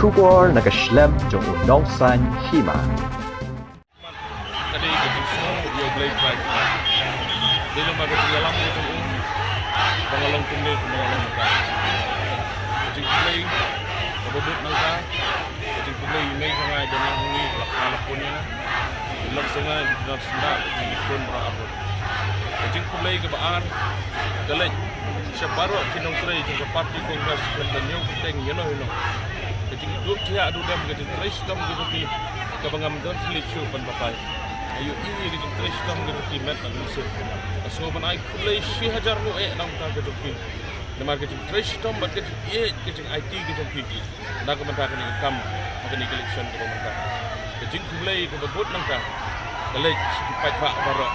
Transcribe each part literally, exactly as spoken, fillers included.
Khubor na ka shlem jong u nongsan hima. Ka dei ka jingsngew ïa U Blei Trai. Dei long ba ka jingïalam ka jong u ba nga long kumne kumba nga long mynta. Ka jingkhublei kaba bud nangta. Ka jingkhublei ïa i mei jong nga, i don lang hangne, la kha la pun ïa nga. I lok jong nga, i don syndah, i don baroh arngut. Ka jingkhublei kaba ar ka leit sha baroh ki nongtrei jong ka party Congress, khlem da ñiew kyrteng ïano ïano. Ka jingdup thiah duh dem, ka jingtrei shitom ka jong ki kaba ngam don thylliej shuh ban batai. Nga ïohi ïa ka jingtrei shitom ka jong ki met bad mynsiem. Nga sngew ban ai khublei shi hajar nguh eh na ka bynta ka jong ki. Namar ka jingtrei shitom bad ka jingïeit, ka jingaiti ka jong ki na ka bynta kane ka kam ha kane ka election kaba mynta. Ka jingkhublei kaba bud nangta ka leit sha ki paidbah baroh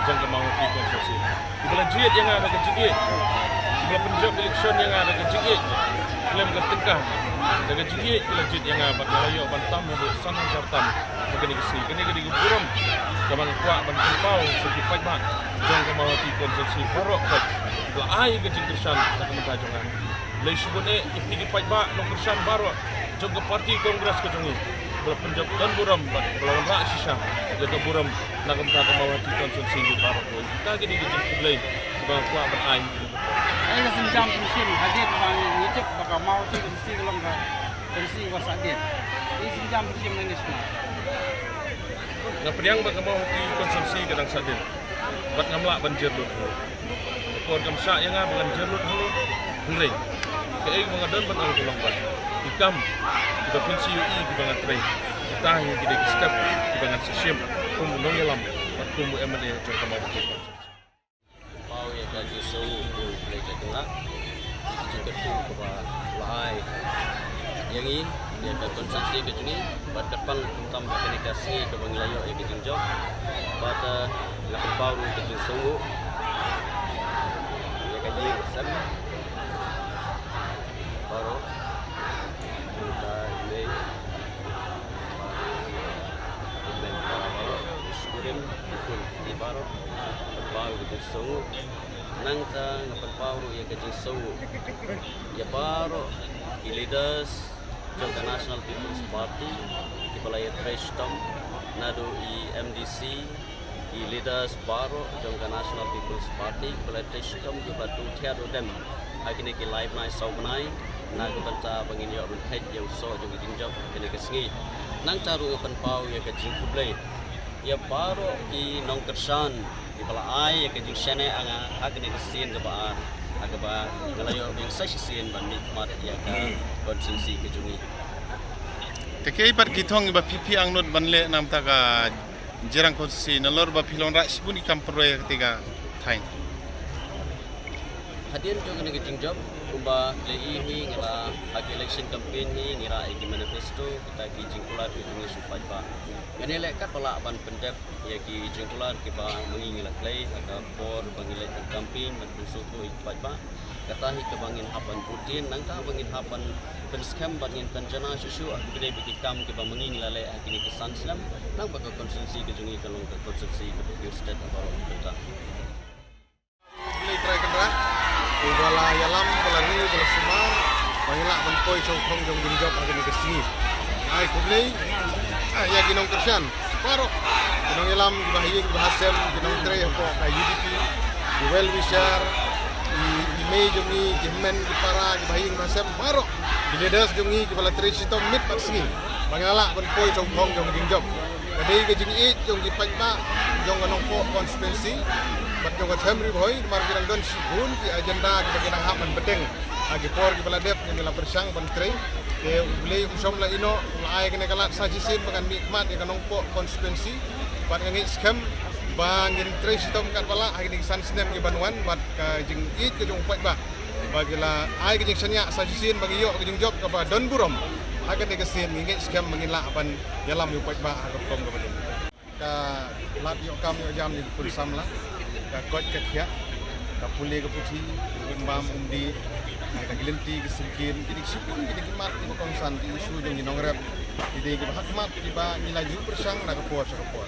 jong ka Mawhati constituency. Kiba la jied ïa nga da ka jingïeit, kiba la pynjop election ïa nga da ka jingïeit, khlem ka tyngka, da ka jingïeit ki la jied ïa nga bad nga la ïoh ban tam haduh san hajar tam ha kane ka sngi. Kane ka dei ka burom kaba nga kwah ban pynpaw sha ki paidbah jong ka Mawhati constituency baroh, kiba la ai ka jingkyrshan na ka bynta jong nga. Khublei shibun eh ïa phi ki paidbah nongkyrshan baroh jong ka party Congress ka jong ngi, ba la pynjop don burom bad ba la wanrah shisha ïa ka burom na ka bynta ka Mawhati constituency baroh. Kita ki dei ki jingkhublei ba nga kwah ban ai. Ai ka sienjam pynshim, hadien ba ngi tip ba ka Mawhati constituency ka long ka constituency kaba sahdien. Ai sienjam pynshim na ngi sma. Nga pdiang ba ka Mawhati constituency ka dang sahdien bad ngam lah ban jer lut. Ka por kam shah ïa nga ba ngan jer lut halor. Hynrei kaei ba nga don ban ong ka long ba ki kam kiba pynshai ïa kiba nga trei, kita hi ki dei ki step kiba ngan sa shim kum u nongïalam bad kum u M L A jong ka Mawhati. Pynpaw ïa ka jingsngew u Blei ka jinglah, ïa ka jingkyrkhu kaba la ai ïa ngi, ïa ka constituency ka jong ngi, bad kyrpang khamtam ha kane ka sngi kaba ngi la ïoh ïa ka jingjop. Bad, eh, nga pynpaw ruh ïa ka jingsngew ïa ka ïing ka sem baroh, mynta i mei, i mei baroh, i shurim, i khun i baroh, pynpaw ïa ka jingsngew. Nangta nga pynpaw ruh ïa ka jingsngew ïa baroh ki leaders jong ka National People's Party kiba la ïatrei shitom, naduh i M D C, ki leaders baroh jong ka National People's Party kiba la ïatrei shitom, kiba la duh thiah duh dem ha kine ki lai bnai saw bnai na ka bynta ba ngin ïoh ban peit ïa u soh jong ka jingjop ha kane ka sngi. Nangta ruh nga pynpaw ïa ka jingkhublei ïa baroh ki nongkyrshan kiba la ai ïa ka jingshaniah ha nga ha kane ka sien kaba ar, ha kaba nga la ïoh biang sa shisien ban mihkhmat ïa ka constituency ka jong ngi. Te kaei pat ki thong kiba phi phi angnud ban leh na ka bynta ka Jirang constituency nalor ba phi la wanrah shibun ki kam pynroi ha katei ka thaiñ? Hadien jong kane ka jingjop, kumba phi la ïohi hi, ngi la ha ki election campaign hi, ngi rah ïa ki manifesto, kita ki jingkular ki jong ngi sha u paidbah. Ngi leh katba lah ban pyndep ïa ki jingkular kiba ma ngi ngi la kylli ha ka por ba ngi leit ban campaign ban pynsngewthuh ïa ki paidbah. Kata hi kaba ngin hap ban bud dien, nangta ba ngin hap ban pynskhem bad ngin pynjanai shuh shuh ha kine ki kam kiba ma ngi ngi la leh ha kine ki san snem, naba ka constituency ka jong ngi ka long ka constituency kaba kiew stet ha baroh ki bynta. Blei Trai Kynrad uba la ïalam, ba la ri, ba la sumar ba ngin lah ban poi sha u thong jong jingjop ha kane ka sngi. Ai khublei, ah, ïa ki nongkyrshan baroh, ki nongïalam kiba ha ïing kiba ha sem, ki nongtrei hapoh ka U D P, ki well wisher, ki, ki mei jong ngi, ki hynmen ki para kiba ha ïing kiba ha sem baroh, ki leaders jong ngi kiba la trei shitom miet bad sngi ba ngin lah ban poi sha u thong jong jingjop. Ka dei ka jingïeit jong ki paidbah jong ka Nongpoh constituency bad jong ka Them Ri Bhoi, namar ki dang don shibun ki agenda kiba ki dang hap ban bteng ha ki por kiba la dep, ngi la pyrshang ban trei. Te U Blei um shym la ïehnoh, u la ai kane ka lad sa shisien ba ngan mihkhmat ïa ka Nongpoh constituency. Bad nga ngeit skhem ba ngin trei shitom katba lah ha kine ki san snem kiban wan, bad ka jingïeit ka jong u paidbah ba ki la ai ka jingshaniah sa shisien ba ngi ïoh ka jingjop kaba don burom ha kane ka sien. Ngi ngeit skhem ba ngin lah ban ïalam ïa u paidbah ha ka rukom kaba don. Ka lad ïoh kam ïoh jam jong ki khun samla, ka koit ka khiah, ka pule ka puthi, ka um bam um dih, ka lynti ka syngkien, kine ki shibun, kine ki mat kiba kongsan, ki issue jong ki nongrep, kine kiba ha khmat kiba ngi la ju pyrshang na ka por sha ka por.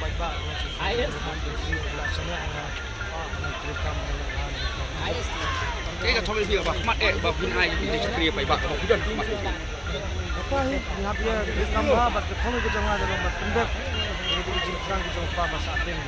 paidbah, na shi shi, na shi shi, na shi shi, na shi shi. Kaei ka thong ïa phi ba khmat eh ba phin ai ïa ki shakri paidbah ba phi don khmat ïa ki? Kata hi, ngi hap ïa ki kam bha, bad ka thong ïa ka jong nga ka long ban pyndep ïa ki jingthrang ki jong u kpa ba sah pyn.